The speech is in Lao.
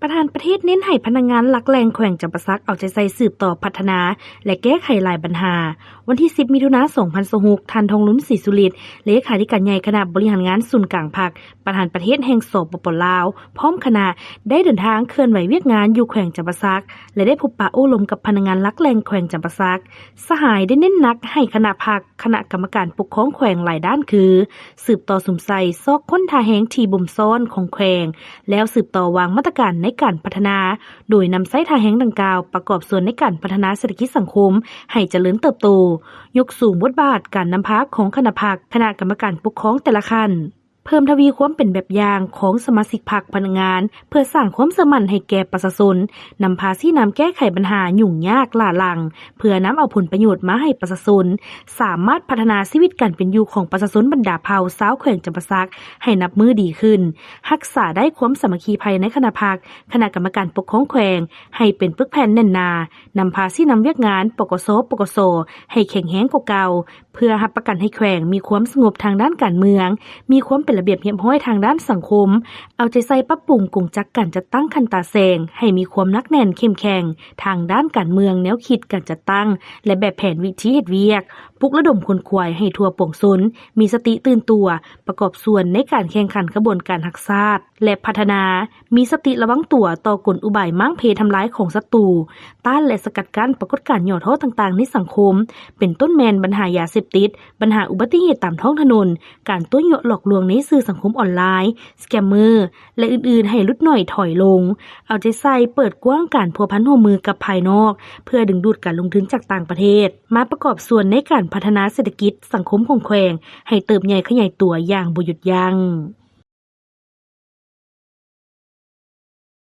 ປະທານປະເທດເນັ້ນໃຫ້ພະນັກງານຫຼັກແຫຼ່ງແຂວງຈຳປາສັກເອົາໃຈໃສ່ສືບຕໍ່ພັດທະນາ ແລະ ແກ້ໄຂຫຼາຍບັນຫາ. ວັນທີສິບ ມິຖຸນາ ສອງພັນຊາວຫົກ ທ່ານ ທອງລຸນ ສີສຸລິດ ເລຂາທິການໃຫຍ່ຄະນະບໍລິຫານງານສູນກາງພັກ ປະທານປະເທດແຫ່ງ ສປປ ລາວ ພ້ອມຄະນະ ໄດ້ເດີນທາງເຄື່ອນໄຫວວຽກງານຢູ່ແຂວງຈຳປາສັກ ແລະ ໄດ້ພົບປະໂອ້ລົມກັບພະນັກງານຫຼັກແຫຼ່ງແຂວງຈຳປາສັກ. ສະຫາຍໄດ້ເນັ້ນໜັກໃຫ້ຄະນະພັກ ຄະນະກຳມະການປົກຄອງແຂວງຫຼາຍດ້ານຄື ສືບຕໍ່ສຸມໃສ່ຊອກຄົ້ນທ່າແຮງທີ່ບົ່ມຊ້ອນຂອງແຂວງ ແລ້ວສືບຕໍ່ວາງມາດຕະການໃນການພັດທະນາ ໂດຍນຳໃຊ້ທ່າແຮງດັ່ງກ່າວປະກອບສ່ວນໃນການພັດທະນາເສດຖະກິດສັງຄົມໃຫ້ຈະເລີນເຕີບໂຕ, ຍົກສູງບົດບາດການນຳພາຂອງຄະນະພັກ, ຄະນະກຳມະການປົກຄອງແຕ່ລະຂັ້ນ, ເພີ່ມທະວີຄວາມເປັນແບບຢ່າງຂອງສະມາຊິກພັກພະນັກງານ ເພື່ອສ້າງຄວາມເຊື່ອໝັ້ນໃຫ້ແກ່ປະຊາຊົນ, ນຳພາຊີ້ນຳແກ້ໄຂບັນຫາຫຍຸ້ງຍາກຫຼ້າຫຼັງ ເພື່ອນຳເອົາຜົນປະໂຫຍດມາໃຫ້ປະຊາຊົນ, ສາມາດພັດທະນາຊີວິດການເປັນຢູ່ຂອງປະຊາຊົນບັນດາເຜົ່າຊາວແຂວງຈຳປາສັກໃຫ້ນັບມື້ດີຂຶ້ນ, ຮັກສາໄດ້ຄວາມສາມັກຄີພາຍໃນຄະນະພັກ, ຄະນະກຳມະການປົກຄອງແຂວງໃຫ້ເປັນປຶກແຜ່ນແໜ້ນໜາ, ນຳພາຊີ້ນຳວຽກງານ ປກສ, ປກສ ໃຫ້ແຂງແຮງກວ່າເກົ່າ, ເພື່ອຮັບປະກັນໃຫ້ແຂວງມີຄວາມສະຫງົບທາງດ້ານການເມືອງ, ມີຄວາມເປັນລະບຽບຮຽບຮ້ອຍທາງດ້ານສັງຄົມ, ເອົາໃຈໃສ່ປັບປຸງກົງຈັກການຈັດຕັ້ງຂັ້ນຕາແສງໃຫ້ມີຄວາມໜັກແໜ້ນເຂັ້ມແຂງທາງດ້ານການເມືອງ, ແນວຄິດການຈັດຕັ້ງ ແລະ ແບບແຜນວິທີເຮັດວຽກ, ປຸກລະດົມຂົນຂວາຍໃຫ້ທົ່ວປວງຊົນ ມີສະຕິຕື່ນຕົວ, ປະກອບສ່ວນໃນການແຂ່ງຂັນຂະບວນການຮັກຊາດ ແລະ ພັດທະນາ, ມີສະຕິລະວັງຕົວຕໍ່ກົນອຸບາຍມ້າງເພທຳລາຍຂອງສັດຕູ, ຕ້ານ ແລະ ສະກັດກັ້ນປາກົດການຫຍໍ້ທໍ້ຕ່າງໆໃນສັງຄົມ, ເປັນຕົ້ນແມ່ນບັນຫາຢາເສບຕິດ, ບັນຫາອຸບັດຕິເຫດຕາມທ້ອງຖະໜົນ, ການຕົວະຍົວະຫຼອກລວງໃນສື່ສັງຄົມອອນລາຍ, ສະແກມເມີ ແລະ ອື່ນໆ ໃຫ້ຫຼຸດໜ້ອຍຖອຍລົງ, ເອົາໃຈໃສ່ເປີດກວ້າງການພົວພັນຮ່ວມມືກັບພາຍນອກ ເພື່ອດຶງດູດການລົງທຶນຈາກຕ່າງປະເທດ ມາປະກອບສ່ວນໃນການພັດທະນາເສດຖະກິດສັງຄົມຂອງແຂວງ ໃຫ້ເຕີບໃຫຍ່ຂະຫຍາຍຕົວຢ່າງບໍ່ຢຸດຢັ້ງ.